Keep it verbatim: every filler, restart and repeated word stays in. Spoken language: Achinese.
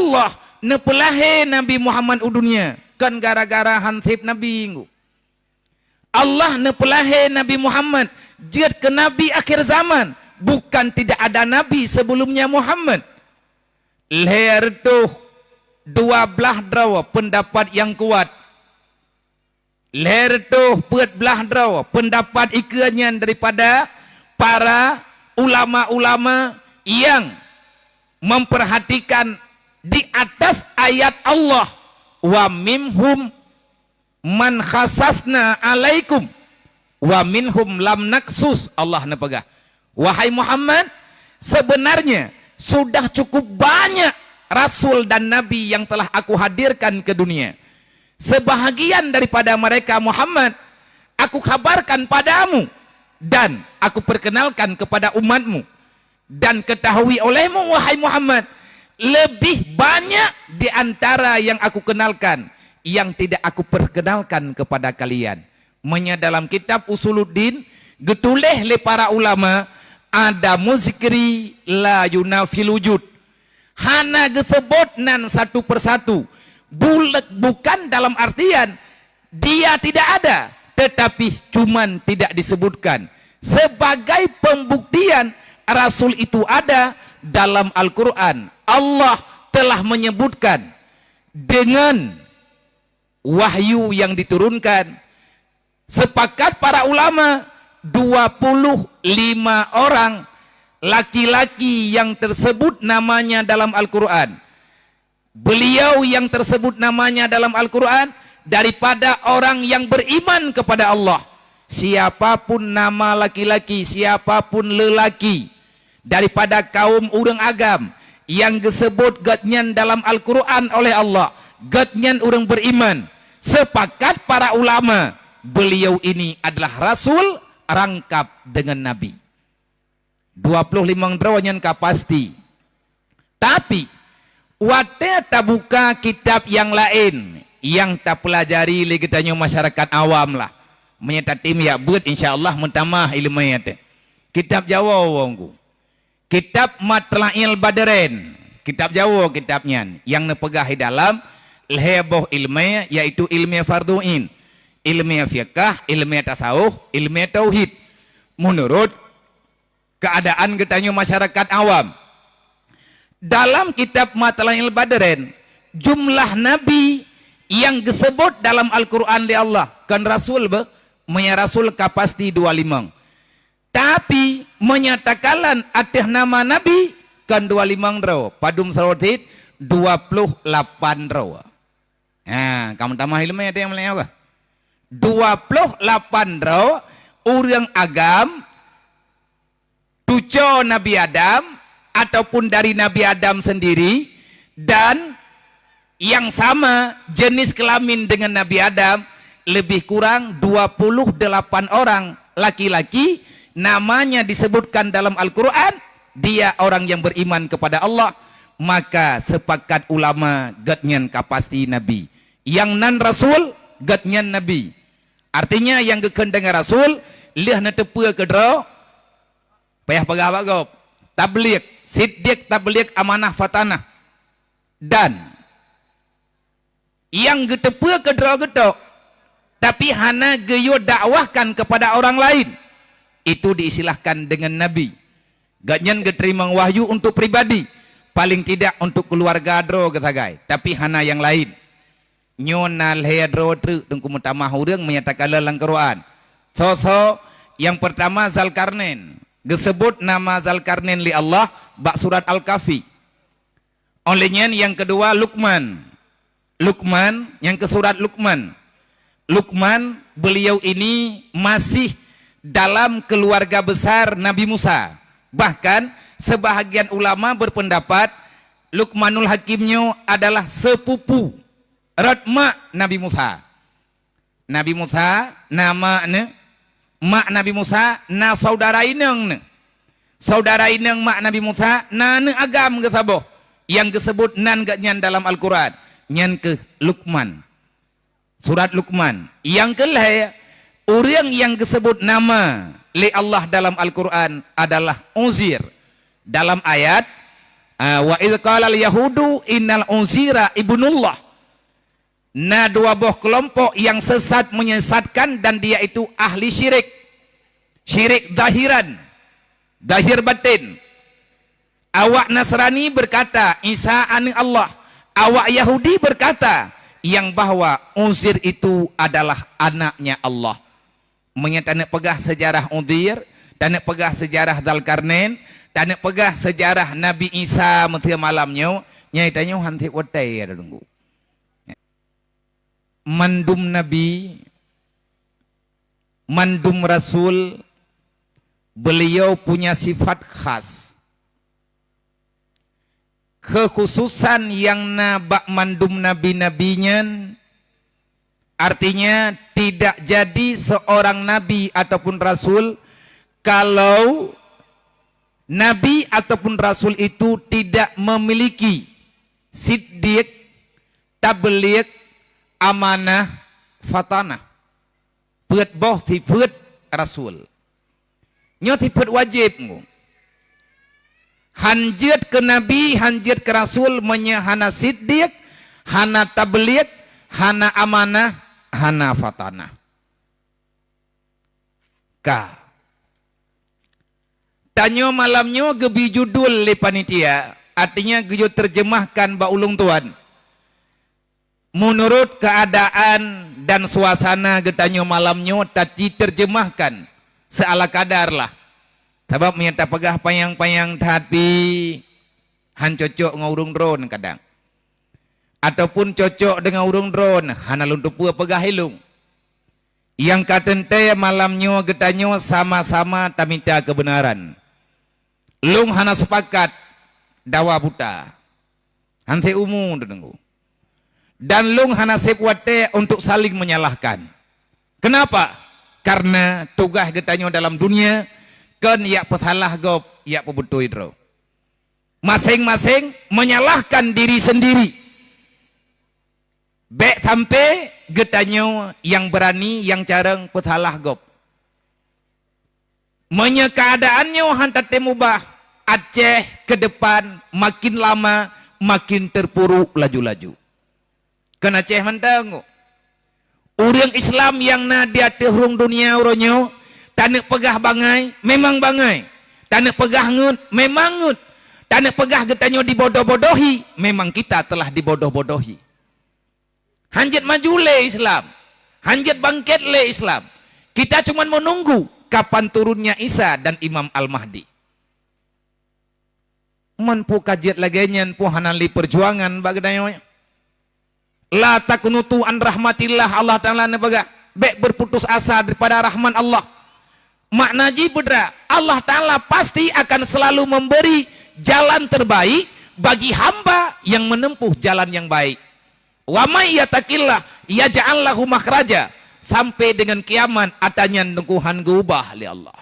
Allah neupeulahé Nabi Muhammad u dunia kon gara-gara han sép Nabi. Allah neupeulahé Nabi Muhammad jeuet keu Nabi akhir zaman, bukan tidak ada Nabi sebelumnya Muhammad. Lhée reutôh dua blaih droe peundapat nyang kuat. Lhée reutôh peuet blaih droe peundapat ikeue nyan daripada para ulama-ulama nyang memperhatikan di atas ayat Allah, "Wa minhum man khassasna alaikum, wa minhum lam naqsus," Allah neupeugah. Wahai Muhammad, sebenarnya sudah cukup banyak rasul dan nabi yang telah Aku hadirkan ke dunia. Sebahagian daripada mereka, Muhammad, Aku khabarkan padamu dan Aku perkenalkan kepada umatmu. Dan ketahui olehmu, wahai Muhammad, lebih banyak di antara yang Aku kenalkan yang tidak Aku perkenalkan kepada kalian. Meunyoe dalam kitab Usuluddin geutuléh lé para ulama, "Adamu zikri la yunafil wujud." Hana geuseubot nan satu persatu. Bul-, bukan dalam artian dia tidak ada, tetapi cuman tidak disebutkan. Sebagai pembuktian, Rasul itu ada dalam Al-Quran. Allah telah menyebutkan dengan wahyu yang diturunkan. Sepakat para ulama, dua puluh lima orang laki-laki yang tersebut namanya dalam Al-Quran. Beliau yang tersebut namanya dalam Al-Quran daripada orang yang beriman kepada Allah. Siapapun nama laki-laki, siapapun lelaki daripada kaum ureuëng agam yang geusebut gobnyan dalam Al-Quran oleh Allah, gobnyan ureuëng beriman. Sepakat para ulama, beliau ini adalah rasul rangkap dengan nabi. Dua ploh limong droe nyan ka pasti. Tapi, watée tabuka kitab nyang laén nyang tapeulajari lé geutanyoe masyarakat awam lah, meunyoe tatem jak beuet, insya Allah meutamah iéleumé teuh. Kitab Jawoe wong ku. Kitab Matla'il Badren. Kitab Jawoe kitab nyan, nyang neupeugah di dalam lhée boh iéleumé, yaitu iéleumé fardhu ain, iéleumé fiqah, iéleumé tasawuf, iéleumé tauhid. Meunurot keuadaan geutanyoe masyarakat awam. Dalam kitab Matla'il Badren, jumlah nabi nyang geusebut dalam Al-Quran lé Allah, kon rasul beh, meunyoe rasul ka pasti dua limong. Tapi, meunyoe takalon ateueh nama nabi, kon dua limong droe, padum saboh cit, dua ploh lapan droe. Ha, ka meutamah iéleumé teuh nyang meulée ka. Dua ploh lapan droe ureuëng agam tuco Nabi Adam ataupun dari Nabi Adam sendiri dan yang sama jenis kelamin dengan Nabi Adam, lebih kurang dua puluh delapan orang laki-laki namanya disebutkan dalam Al-Quran, dia orang yang beriman kepada Allah, maka sepakat ulama gobnyan ka pasti nabi. Nyang nan rasul, gobnyan nabi. Artinya, nyang geukheun deungon rasul, lheueh neuteupeue keudroe, payah peugah bak gob, tabligh, siddiq, tabligh, amanah, fatanah. Dan nyang geuteupeue keudroe geutok, tapi hana geuyue dakwahkan kepada orang lain, itu diistilahkan dengan nabi. Gobnyan geuteurimong wahyu untuk pribadi, paling tidak untuk keuluwarga droe geusagai, tapi hana nyang laén. Nyoe na lhée droe treuk Teungku meutamah ureuëng meunyoe takalon lam Quran. Soe-soe? Nyang peurtama Zalkarnain, geusebut nama Zalkarnain lé Allah bak surat Al-Kahfi. Óh lheueh nyan nyang keudua Lukman. Lukman, nyang keu surat Lukman. Lukman, beliau ini masih dalam keluarga besar Nabi Musa. Bahkan, sebahagian ulama berpendapat Lukmanul Hakim nyoe adalah sepupu rot mak Nabi Musa. Nabi Musa na mak neuh, mak Nabi Musa na saudara inong neuh. Saudara inong mak Nabi Musa na aneuëk agam geusaboh, nyang geusebut nan gobnyan dalam Al-Quran, nyan kheueh Lukman. Surat Lukman. Nyang keu lhée, ureuëng nyang geusebut nama lé Allah dalam Al-Quran adalah Uzair. Dalam ayat, Ah, "Wa idz qalal yahudu innal Uzaira ibnullah." Na dua boh kelompok yang sesat menyesatkan dan dia itu ahli syirik. Syirik zahiran, zahir batin. Awak Nasrani berkata, "Isa aneuk Allah." Awak Yahudi berkata, yang bahwa Uzair itu adalah anaknya Allah. Meunyoe taneuk peugah seujarah Uzair, taneuk peugah seujarah Dzulkarnain, taneuk peugah seujarah Nabi Isa meusé malam nyoe, nyai tanyoe han sép watée ya deungoe. Mandum nabi, mandum rasul, beliau punya sifat khas. Kekhususan nyang na bak mandum nabi-nabi nyan, artinya tidak jadi seorang nabi ataupun rasul kalau nabi ataupun rasul itu tidak memiliki siddiq, tabligh, amanah, fatanah. Peuet boh sifeuet rasul. Nyoe sifeuet wajéb ngu. Han jeuet keu nabi, han jeuet keu rasul meunyoe hana siddiq, hana tabligh, hana amanah, hana fatanah. Ka. Tanyoe malam nyoe geubi judul lé panitia, artinya geuyue terjemahkan bak ulôn tuan. Meunurot keuadaan dan suasana geutanyoe malam nyoe tati terjemahkan seala kadar lah. Sabab meunyoe tapeugah panyang-panyang that pi han cocok ngon ureuëng droen kadang. Ataupun cocok deungon ureuëng droen, hana lôn teupeue peugah ilung. Nyang ka teuntée malam nyoe geutanyoe sama-sama tamita keubeunaran. Lôn hana sepakat dawa buta. Han sép umu deungoe. Dan lôn hana sép watée untuk saling menyalahkan. Kenapa? Karena tugaih geutanyoe dalam dunia kon jak peusalah gob, jak peubeutôi droe. Maséng-maséng menyalahkan diri sendiri. Bék sampai geutanyoe nyang beurani nyang carông peusalah gob. Meunyoe keuadaan nyoe han tatem ubah, Aceh keudeupan makin lama makin teurpuruk laju-laju. Kon Aceh mantong. Ureuëng Islam nyang na di ateueh rhueng dunia uroe nyoe, taneuk peugah bangai, memang bangai. Taneuk peugah ngeut, memang ngeut. Taneuk peugah geutanyoe dibodoh-bodohi, memang kita telah dibodoh-bodohi. Han jeuet maju lé Islam, han jeuet bangkét lé Islam. Kita cuma menunggu kapan turunnya Isa dan Imam Al-Mahdi. Mon peue ka jeuet lagée nyan, peue hana lé peujuangan bak geutanyoe. "La taqnutu an rahmatillah," Allah Taala neupeugah, "Bék berputus asa daripada rahmat Allah." Makna jih peue, Allah Taala pasti akan selalu memberi jalan terbaik bagi hamba yang menempuh jalan yang baik. "Wa may yattaqillah yaj'al lahu makhraja," sampai dengan kiamat ata nyan teungku han geuubah lé Allah.